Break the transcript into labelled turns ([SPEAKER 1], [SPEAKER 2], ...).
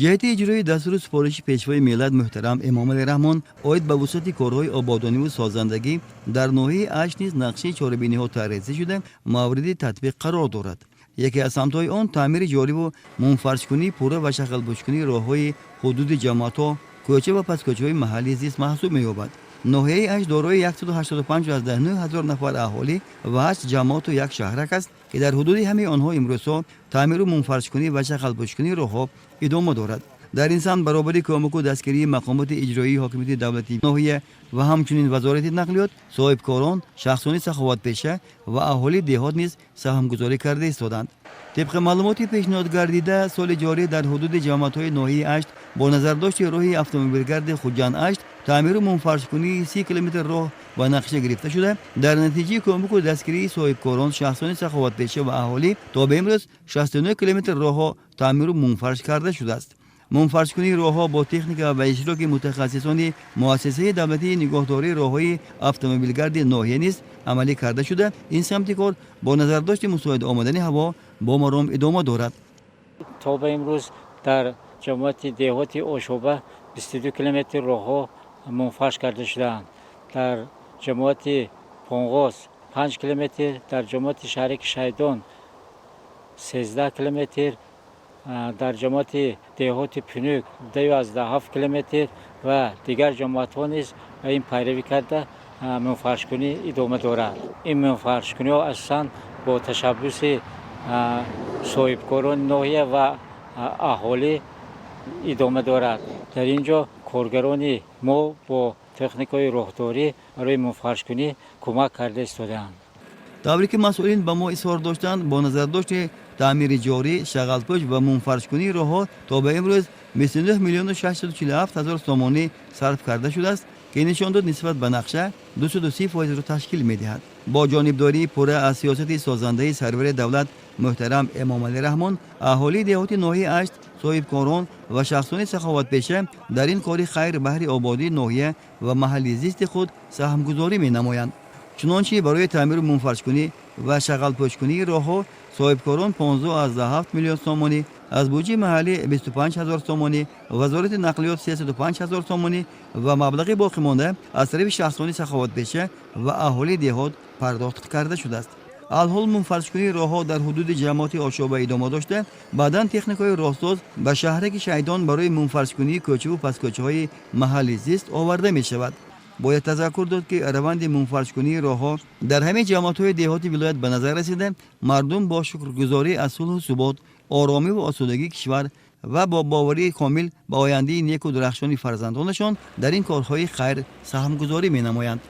[SPEAKER 1] Ҷиҳати иҷрои дастуру супориши Пешвои миллат муҳтарам Эмомалӣ Раҳмон оид ба вусъати корҳои ободониву созандагӣ дар ноҳияи Ашт низ нақшаи чорабиниҳо тарҳрезӣ шуда, мавриди татбиқ қарор дорад. Яке аз самтҳои он таъмири ҷориву мунфаршкунии пурра ва шағалпӯшкунии роҳҳои ҳудуди ҷамоатҳо, кӯча ва пасткӯчаҳои маҳаллии зист маҳсуб меёбад. Ноҳияи Ашт дорои 185,9 ҳазор нафар аҳолӣ ва ҳашт ҷамоату як шаҳрак аст, ки дар ҳудуди ҳамаи онҳо имрӯзҳо таъмиру мунфаршкунӣ ва шағалпӯшкунии роҳҳо идома дорад. Дар ин самт баробари кӯмаку дастгирии мақомоти иҷроии ҳокимияти давлатии ноҳия ва ҳамчунин Вазорати нақлиёт, соҳибкорон, шахсони саховатпеша ва аҳолии деҳот низ саҳмгузорӣ карда истоданд. Тибқи маълумоти пешниҳодгардида, соли ҷорӣ дар ҳудуди ҷамоатҳои ноҳияи Ашт бо назардошти роҳи автомобилгарди Хуҷанд Ашт таъмиру мунфаршкунии 30 километр роҳ ба нақша гирифта шуда, дар натиҷаи кӯмаку дастгирии соҳибкорон, шахсони саховатпеша ва аҳолӣ то ба имрӯз 69 километр роҳҳо таъмиру мунфарш карда шудааст. Мунфаршкунии роҳҳо бо техника ва иштироки мутахассисони Муассисаи давлатии нигоҳдории роҳҳои автомобилгарди ноҳия низ амалӣ карда шуда, ин самти кор бо назардошти мусоид омадани ҳаво бо маром идома дорад.
[SPEAKER 2] То ба имрӯз дар ҷамоати деҳоти Ошоба 22 километр роҳҳо мунфарш карда шудаанд, дар ҷамоати Понғоз 5 километр, дар ҷамоати шаҳраки Шайдон 13 километр, дар ҷамоати деҳоти Пунук 2,7 километр ва дигар ҷамоатҳо низ ба ин пайравӣ карда, мунфаршкунӣ идома дорад. Ин мунфаршкуниҳо асосан бо ташаббуси соҳибкорони ноҳия ва аҳолӣ идома дорад. Дар ин ҷо коргарони мо бо техникаҳои роҳдорӣ барои мунфаршкунӣ кӯмак карда истодаанд.
[SPEAKER 1] Тавре ки масъулин ба мо изҳор доштанд, бо назардошти таъмири ҷорӣ, шағалпӯш ва мунфаршкунии роҳҳо то ба имрӯз 29 миллиону 647 ҳазор сомонӣ сарф карда шудааст, ки нишондод нисбат ба нақша 230 фоизро ташкил медиҳад. Бо ҷонибдории пурра аз сиёсати созандаи сарвари давлат муҳтарам Эмомалӣ Раҳмон, аҳолии деҳоти ноҳияи Ашт, соҳибкорон ва шахсони саховатпеша дар ин кори хайр баҳри ободии ноҳия ва маҳалли зисти худ саҳмгузорӣ менамоянд. Чунончи, барои таъмиру мунфаршкунӣ ва шағалпӯшкунии роҳҳо соҳибкорон 15,7 миллион сомонӣ, аз буҷаи маҳаллӣ 25 ҳазор сомонӣ, Вазорати нақлиёт 305 ҳазор сомонӣ ва маблағи боқимонда аз тарафи шахсони саховатпеша ва аҳолии деҳот пардохт карда шудааст. Алҳол мунфаршкунии роҳҳо дар ҳудуди ҷамоати Ошоба идома дошта, баъдан техникаҳои роҳсоз ба шаҳраки Шайдон барои мунфаршкунии кӯчаву пасткӯчаҳои маҳалли зист оварда мешавад. Бояд тазаккур дод, ки раванди мунфаршкунии роҳҳо дар ҳамаи ҷамоатҳои деҳоти вилоят ба назар расида, мардум бо шукргузорӣ аз сулҳу субот, оромиву осудагии кишвар ва бо боварии комил ба ояндаи неку дурахшони фарзандонашон дар ин корҳои хайр саҳмгузорӣ менамоянд.